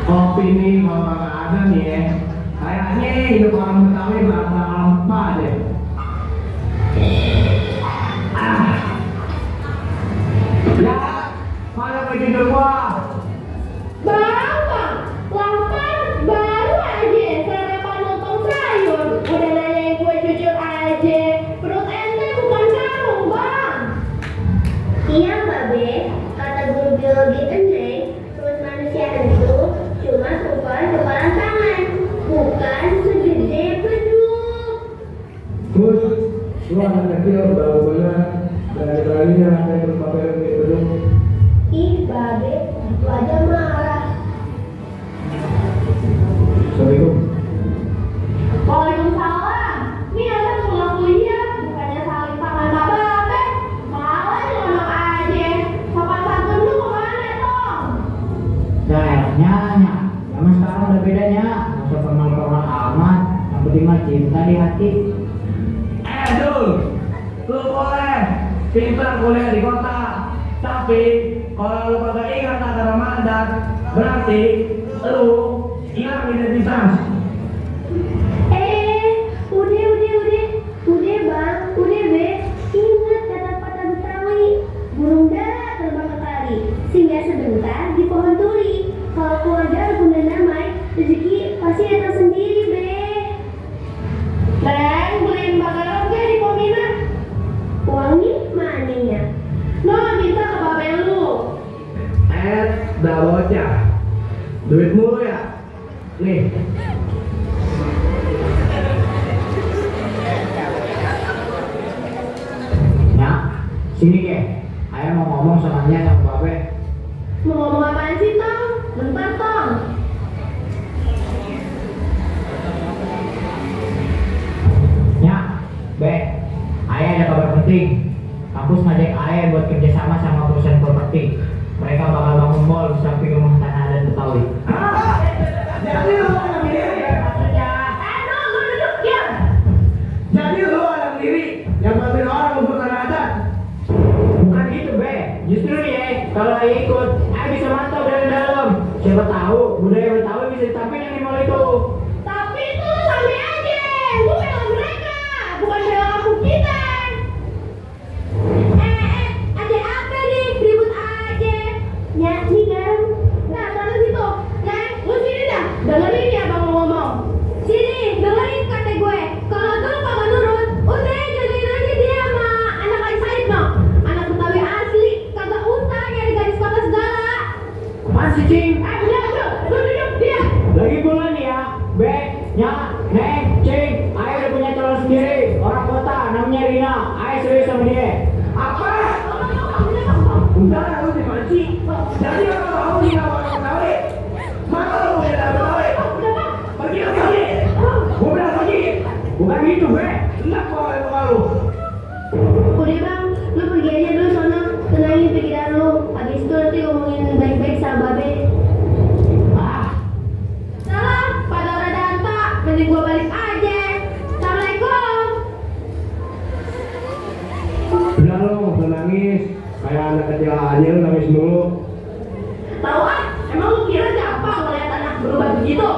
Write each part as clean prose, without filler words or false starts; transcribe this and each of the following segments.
Kopi ini kalau nggak ada nih ya, kayaknya hidup orang Betawi bakal hampa deh. Ya, mana kejujuran gua? Bang, lapar baru aja sarapan lontong sayur. Udah nanyain gue jujur aja. Perut ente bukan sarung, Bang. Iya, Mbak Be. Kata guru biologi Eneng, perut manusia itu cuma seukuran kepalan tangan, bukan segede beduk. Terus, lu anak kecil baru banget dari beraninya kayak terus pakai kayak beduk. Ih, Mbak Be, itu aja marah. Assalamualaikum. Waalaikumsalam. Nih ada pulang kuliah, bukannya saling tangan babe, malah nyelonong aja. Sopan santun lu kemana, Tong? Daerahnya, zaman sekarang udah bedanya. Nggak usah formal-formal amat. Yang penting mah cinta di hati. Dul, lu boleh pintar kuliah di kota, tapi kalau lu kagak ingat kata Ramadan, berarti lu hilang identitas. Udah Bang, udah Be. Ingat kata patah Betawi, burung dara terbang kekari, singgah sebentar di pohon turi. Kalau keluarga rukun dan damai, rezeki pasti datang sendiri, Be. Reng, beliin bakaran gak di Pomina? Uangnya mananya? No, minta ke babe lu. Dah bocah, duit mulu ya. Nih, Ya, sini ke. Ayah mau ngomong sama dia sama babe. Mau ngomong apaan sih, Tong? Bentar, Tong. Ya, Be. Ayah ada kabar penting. Kampus ngajak ayah buat kerjasama sama perusahaan properti. Mereka bakal bangun mall di samping rumah tanah dan Betawi. jadi lu anak diri, Lu duduk, diam. jadi lu anak diri yang bantuin orang untuk tanah adat. Bukan gitu, Be. Justru nih ya, kalau ayah ikut, ayah bisa mantau dari dalam. Siapa tahu budaya Betawi bisa ditampilkan di mall itu. Tapi itu lu sampai aja. Lu bela mereka, bukan bela kampung kita. Ada apa nih? Ribut aja. Ya, nih kan. Nah, sana situ. Neng, lu sini dah. Dengerin ya Bang ngomong. Sini, dengerin kata gue. Kalau lu kagak nurut, udah jadiin aja dia sama anak Haji Said no. Anak Betawi asli, kagak usah nyari gadis kota segala. Apaan sih, Cing? Udah, lu duduk dia. Lagi pula nih ya, Be, Nya, Neng, Cing, ayah udah punya calon sendiri, orang kota, namanya Rina. Ayah serius sama dia. Apa? Udah lu dimancing. Jadi orang mau di awal Betawi. Mana lu bela Betawi? Pergi ke sini. Gua bilang pergi. Bukan gitu, Be. Enak bawa muka lu. Udah Bang, lu pergi aja dulu sono, tenangin pikiran lu. Habis itu nanti ngomongin baik-baik sama Babe. Ah, Salah, pada rada anta, mending mulu. Tahu ah, emang lu kira gampang ngeliat anak berubah begitu?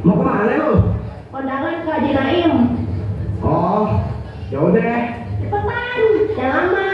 Mau kemana lu? Kondangan ke Haji Naim. Oh, ya udah deh. Cepetan, jangan lama.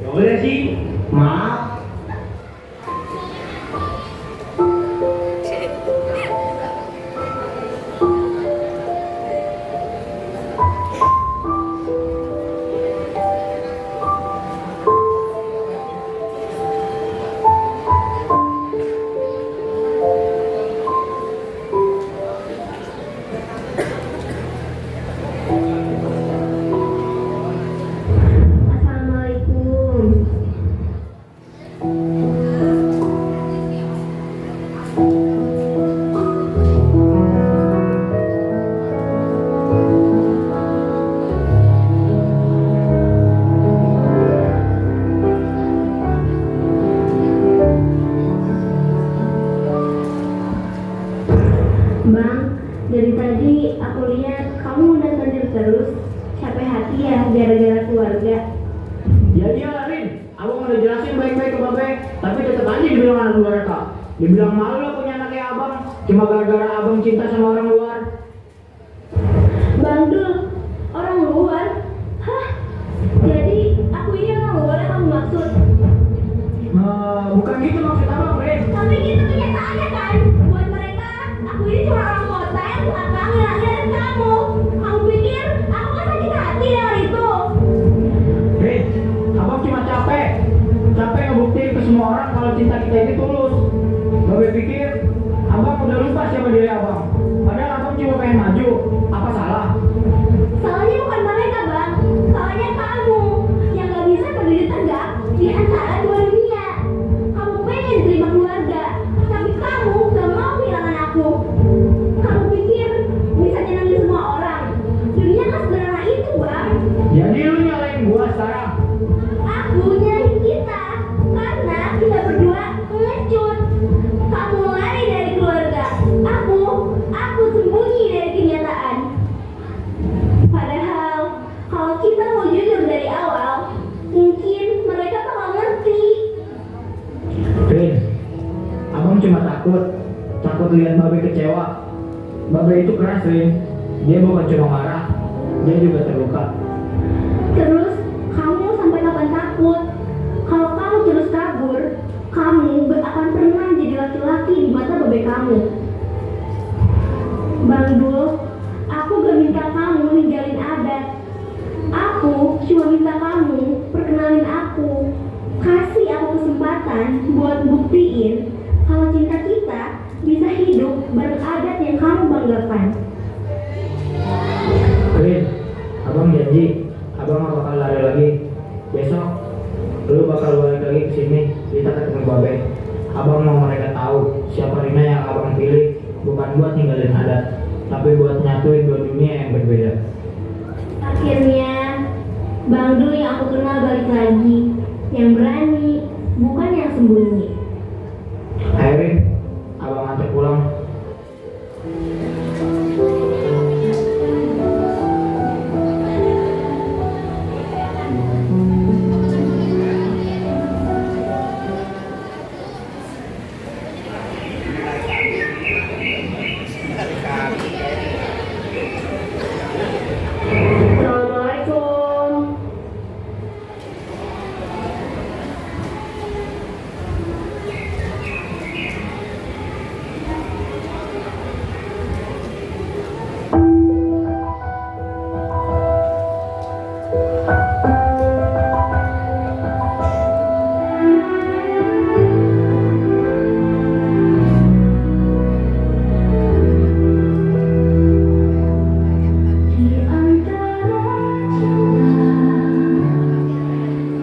Ya udah sih. Maaf. Assalamualaikum. Bang, dari tadi aku lihat kamu udah terus. Capek hati ya gara-gara keluarga. Ya iyalah Rin, abang udah jelasin baik-baik ke Babe, tapi tetap aja dibilang anak luar kak. Dibilang malu lah punya anak kayak abang, cuma gara-gara abang cinta sama orang luar. Bang Dul, orang luar? Hah? Jadi aku ini orang luar yang kamu maksud? Bukan gitu maksud abang Rin. Tapi gitu kenyataannya kan. Buat mereka, aku ini cuma orang kota yang belakang ngelahirin kamu. Kamu pikir aku kan sakit hati dengan itu? Rin, abang cuma capek ngebuktiin ke semua orang kalau cinta kita ini tulus. Babe pikir abang udah lupa siapa diri abang. Padahal abang cuma pengen maju. Apa salah? Salahnya bukan mereka, Bang. Salahnya kamu yang gak bisa berdiri tegak di antara dua dunia. Kamu pengen terima keluarga, tapi kamu gak mau kehilangan aku. Kamu pikir bisa nyenangin semua orang? Dunia gak sederhana itu, Bang. Jadi lu nyalain gua sekarang. Aku nyalahin kita. takut lihat Babe kecewa. Babe itu keras, Rin. Dia bukan cuma marah, dia juga terluka. Terus kamu sampai kapan takut? Kalau kamu terus kabur, kamu gak akan pernah jadi laki-laki di mata babe kamu. Bang Dul, aku gak minta kamu ninggalin adat. Aku cuma minta kamu perkenalin aku. Kasih aku kesempatan buat buktiin kalau cinta kita bisa hidup bareng adat yang kamu banggakan. Rin, abang janji, abang gak bakal lari lagi. Besok, lu bakal balik lagi ke sini. Kita ketemu Babe. Abang mau mereka tahu siapa Rina yang abang pilih, bukan buat ninggalin adat, tapi buat nyatuin dua dunia yang berbeda. Akhirnya, Bang Dul yang aku kenal balik lagi, yang berani, bukan yang sembunyi. Hai Rin, abang antar pulang. Assalamualaikum. Di antara cinta dan adat, selalu ada pertempuran sungguh.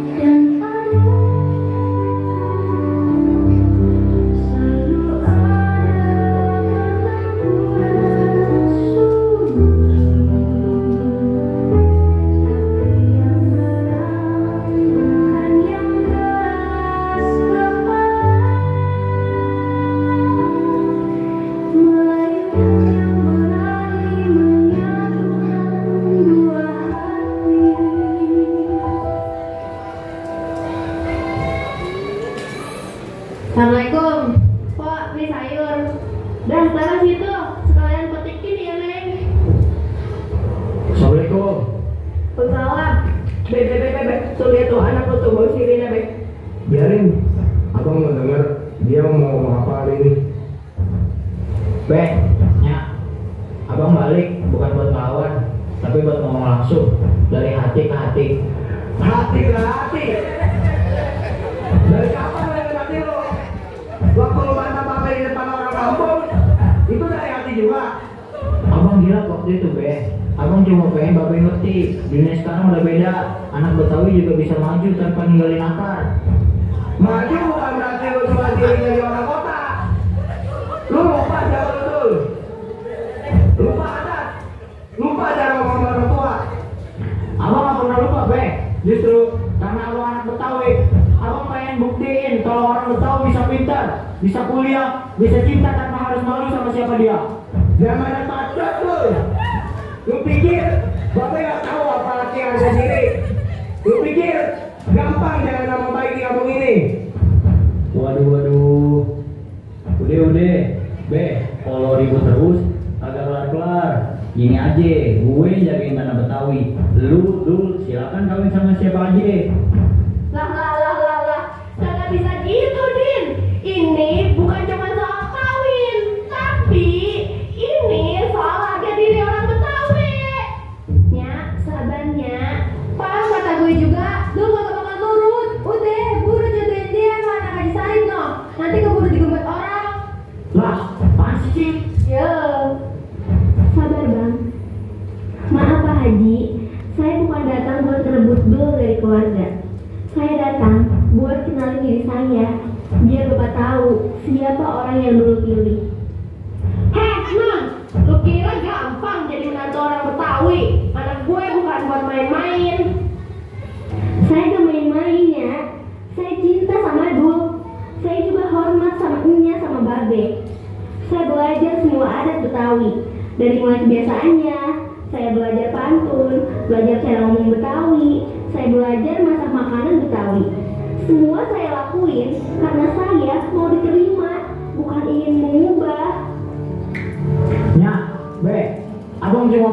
Tapi yang menang bukan yang keras kepala, melainkan yang berani menyatukan dua hati. Assalamualaikum. Pak, beli sayur. Dah, taruh situ. Sekalian petikin ya, Neng. Assalamualaikum. Waalaikumsalam. Be. Tuh lihat tuh anak tuh bawa sirine, Be. Biarin, abang mau denger dia mau ngomong apa hari ini. Be, Nya, abang balik bukan buat ngelawan, tapi buat ngomong langsung dari hati ke hati. Hati ke hati. Dari kapan dari hati lo? Waktu lo bantah Babe di depan orang kampung, itu dari hati juga. Abang gila waktu itu, Be. Abang cuma pengen Babe ngerti, dunia sekarang udah beda. Anak Betawi juga bisa maju tanpa ninggalin akar. Maju bukan berarti lo cuma diri jadi orang kota. Lu lupa siapa lu dulu. Lupa adat. Lupa cara ngomong orang tua. Abang gak pernah lupa, Be. Justru karena abang anak Betawi, abang pengen buktiin kalau orang Betawi bisa pintar, bisa kuliah, bisa cinta tanpa harus malu sama siapa dia. Jangan ada pacat lu. Lu pikir Babe gak tahu apa laki yang ada diri. Lu pikir gampang jalan nama baik di kampung ini. Waduh. Udah. Be, kalau ribut terus, agak kelar-kelar. Gini aja, gue jagain tanah Betawi. Lu silakan kawin sama siapa aja. Lah. Kagak bisa gitu, Din. Ini bukan cuma soal kawin, tapi ini soal harga diri orang Betawi. Nya, sabarnya. Pas kata gue juga, lu gak bakal nurut. Udah, buru jodohin dia sama anak Haji Salim dong. Nanti keburu digembat orang. Lah, apaan sih, Cing? Yo, sabar bang. Maaf Pak Haji, saya bukan datang buat rebut dul dari keluarga. Saya datang buat kenalin diri saya, biar Bapak tahu siapa orang yang dulu pilih. Heh, Mang, lu kira gampang jadi menantu orang Betawi? Anak gue bukan buat main-main. Saya gak main-main ya. Saya cinta sama Dul. Saya juga hormat sama Enya sama Babe. Saya belajar semua adat Betawi. Dari mulai kebiasaannya, saya belajar pantun, belajar cara ngomong Betawi, saya belajar masak makanan Betawi. Semua saya lakuin karena saya mau diterima, bukan ingin mengubah.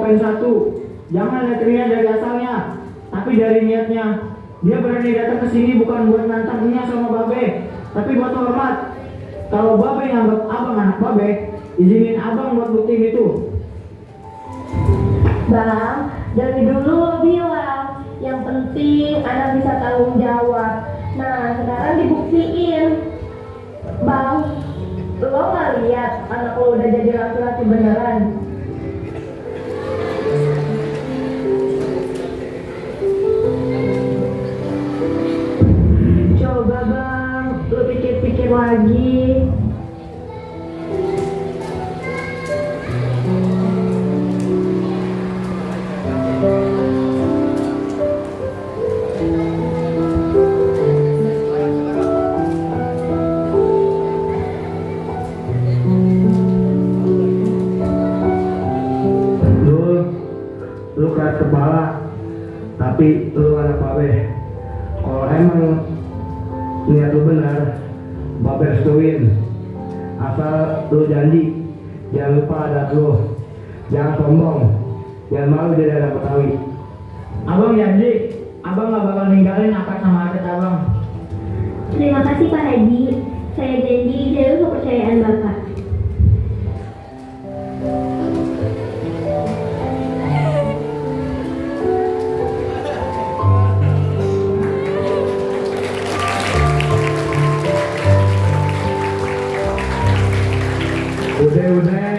pen satu. Jangan lihat niat dari asalnya, tapi dari niatnya. Dia berani datang ke sini bukan buat nantangnya sama Babe, tapi buat hormat. Kalau Babe nganggap abang anak Babe, izinin abang buat buktiin itu. Bang, dari dulu lo bilang yang penting anak bisa tanggung jawab. Nah, sekarang dibuktiin. Bang, lo nggak lihat anak lo udah jadi laki-laki beneran? Coba bang, lo pikir-pikir lagi. Lu keras kepala, tapi lu anak Babe. Kalau emang niat lu benar, Babe restuin. Asal lu janji, jangan lupa adat lu, jangan sombong, jangan malu jadi anak Betawi. Abang janji, abang gak bakal ninggalin akad sama adat abang. Terima kasih Pak Haji. Saya janji jaga kepercayaan Bapak. Udah,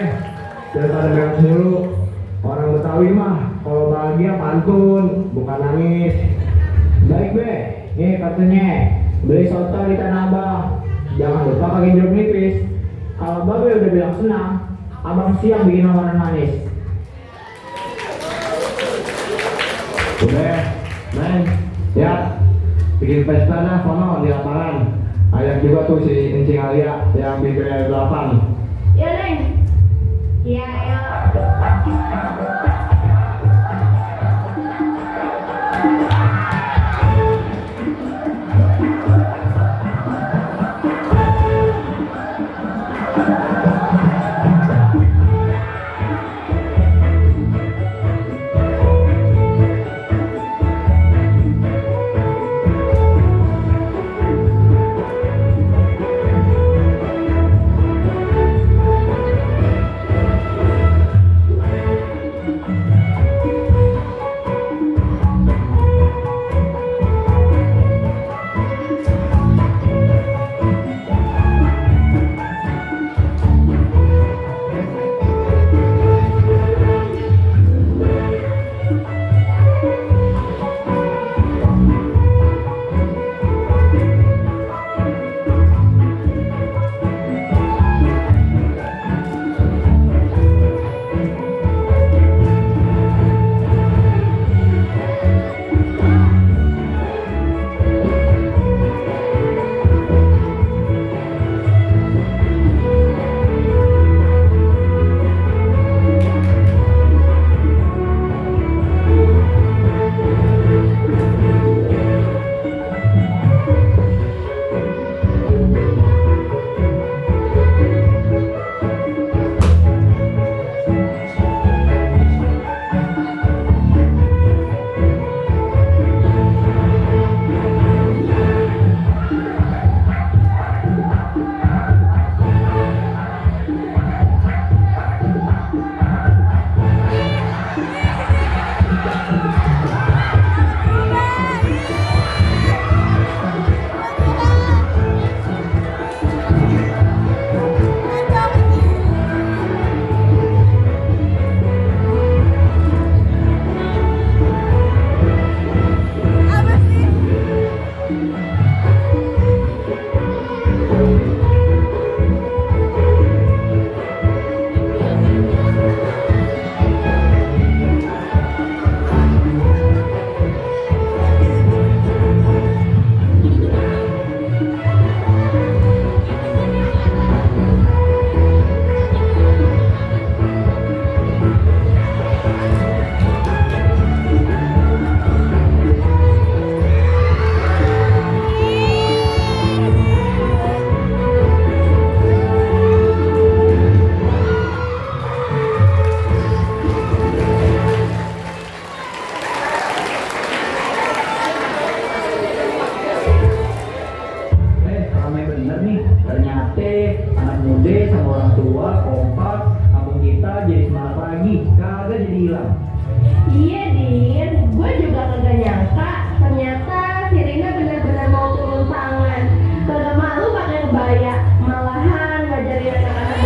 daripada nangis mulu. Orang Betawi mah kalau bahagia pantun, bukan nangis. Baik Be, nih kartunya. Beli soto di Tanah Abang. Jangan lupa pakai jeruk nipis. Kalau Babe udah bilang senang, abang siap bikin lamaran manis. Udah, Neng, ya, bikin pesta dah sono di lapangan. Ajak juga tuh si Encing Alia yang bibirnya 8. Ya Neng. Ya ya.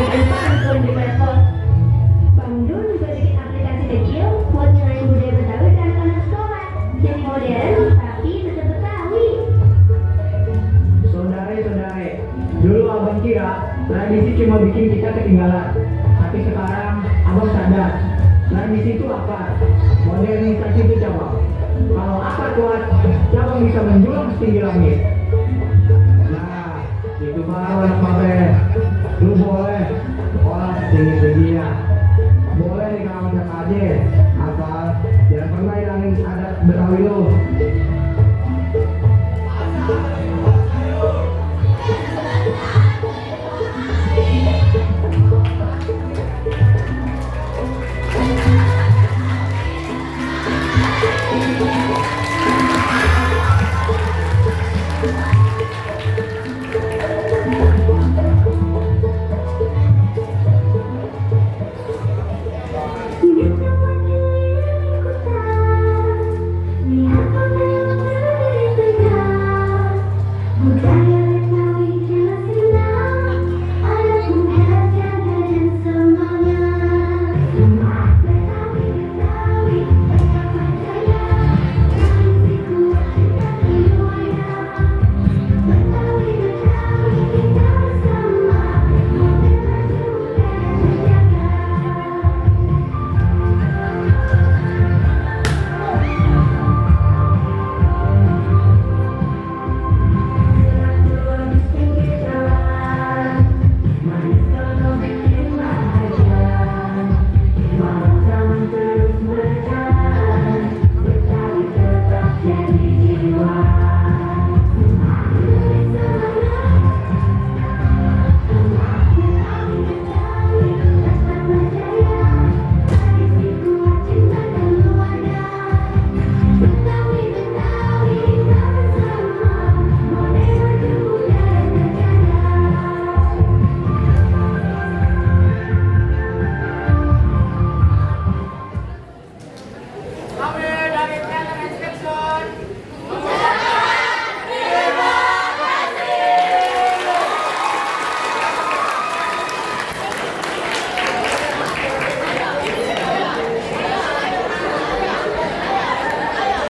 bikin pantun di medsos. Bang Dun juga bikin aplikasi kecil buat nyerahin budaya Betawi ke anak-anak sekolah. Jadi modern tapi tetap Betawi. Saudara-saudara, dulu abang kira tradisi cuma bikin kita ketinggalan. Tapi sekarang abang sadar, tradisi itu akar, modernisasi itu cabang. Kalau akar kuat, cabang bisa menjulang setinggi langit. Nah, itu baru anak mabes. Lu boleh sekolah setinggi-tingginya.